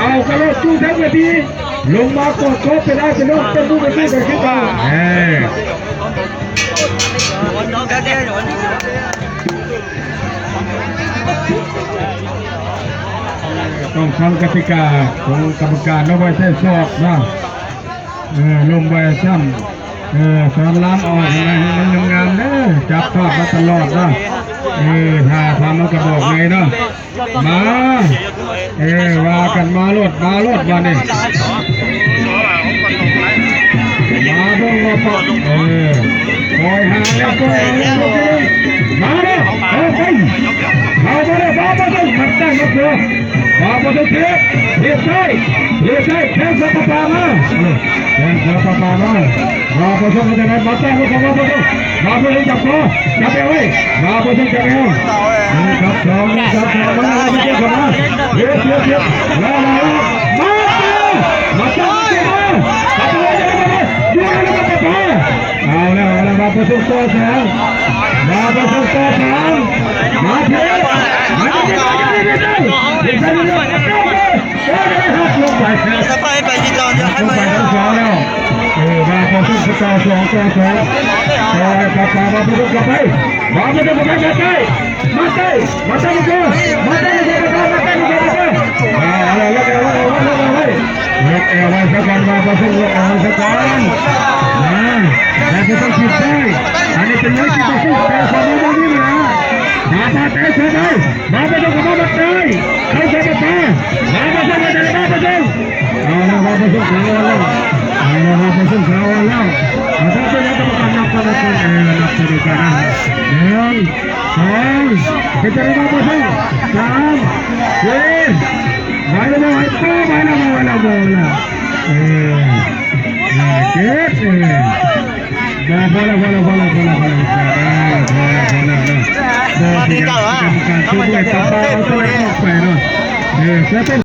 ເອົາກະໂລດຢູ່ທາງເວທີ ລົງມາກອດຄອເປັນອ້າຍເປັນນ້ອງ ເປັນໝູ່ເປັນຄູ່ກັນຄືເກົ່າ. ເອີ ຕ້ອງຟັງກະຕິກາຂອງກຳມະການເນາະ ບໍ່ໃຫ້ໃຊ້ສອກເນາະ. ເອີ ລົມບໍ່ໃຫ້ຊ້ຳ ເອີ ສອນລາມເອົາໃຫ້ມັນງາມໆເດີ ຈັບພາບມາຕະຫຼອດເນາະ. ເອີ ຖ້າ ຖ້າມັນກະບອກໄງເນາະ. ມາ ເອີ ວ່າກັນມາໂລດ ມາໂລດບາດນີ້ ມາເບິ່ງວ່າປະ ເອີ ປ່ອຍຫ່າງແລ້ວ ປ່ອຍຫ່າງແລ້ວ ມາເດີ ເຂົ້າໄປ ເຂົ້າມາເດີ ບາປະສົງ ມັດໄດ້ ມັດຕົວ ບາປະສົງ ເທບ ເທບຊ້າຍ ເທບຊ້າຍ ແຂ້ງຂວາປະປາມາ ເອີ ແຂ້ງຂວາປະປາມາ ມາປະສົງ ມັນຈະໄດ້ ມາແຕະ ມາປະສົງ ມາປະສົງ ຈັບຄໍ ຈັບແອວໄວ້ ມາປະສົງ ຈັບແອວ ໜຶ່ງກັບສອງ ໜຶ່ງກັບສອງ ມາປະສົງ ເຂົ້າມາ ເຮັດ ເຮັດ ເຮັດ ລະ ລະ ລະ ມາ ມາ ມາ ມາ ມາ ເອົາແລ້ວ ເອົາແລ້ວ ມາປະສົງຕໍ່ສອງ ມາປະສົງຕໍ່ສາມ ມາເທບ ມາເທບ ມາເທບ ມາເທບ ເທບ ເທບ ເທບ ເທບ ເອີ ໄດ້ຮັບລົງໄປ ສະໄປໄປທີ່ເກົ່າ ໄດ້ຮັບລົງໄປທັງສອງແລ້ວ ເອີ ມາປະສົງຕໍ່ສອງ ຕໍ່ສອງ ຕໍ່ກັບມາ ມາປະສົງກັບໄປ ມາປະສົງກັບໄປ ມາໃກ້ ມາໃກ້ ມາໃກ້ ມາໃກ້ ມາໃກ້ ມາໃກ້ ມາໃກ້ ມາໃກ້ ມາໃກ້ ເອົາລະ ລັອກແອວໄວ້ ລັອກແອວໄວ້ ລັອກແອວໄວ້ຊະກ່ອນ ມາປະສົງ ລັອກແອວໄວ້ຊະກ່ອນ ມາ ມາປະສົງ ທີ່ໄປ ອັນນີ້ເປັນມວຍທີ່ປະສົງ ແຕ່ຄວາມຮູ້ບໍ່ມີເວລາ ມາ ມາແຕະເສືອໄປ ມາປະສົງກັບມາບັກໄດ້ ເຂົ້າໃສ່ບັກຕາ ມາປະສົງ ມາແຕ່ລະມາປະສົງ ເອົາລະ ມາປະສົງ ເອົາລະ ເອົາລະ ມາປະສົງ ເອົາລະ ເອົາ ເປັນກຳມະການນັບກ່ອນ ເອີ ນັບກ່ອນ ໜຶ່ງ ສອງ ເປັນຈັ່ງໃດ ມາປະສົງ ສາມ ສີ່ ໄຫວແລ້ວບໍ່ ໄຫວ ບໍ່ໄຫວແລ້ວ ບໍ່ໄຫວແລ້ວ ບໍ່ໄຫວແລ້ວ ເອີ ຫ້າ ເຈັດ ເອີ ບໍ່ ພໍແລ້ວ ພໍແລ້ວ ພໍແລ້ວ ພໍແລ້ວ ພໍແລ້ວ ເນາະ ບໍ່ ເປັນກຳມະການ ກຳມະການ ຊ່ວຍ ເອົາຕົວອອກໄປເນາະ ເອີ ເພື່ອເປັນ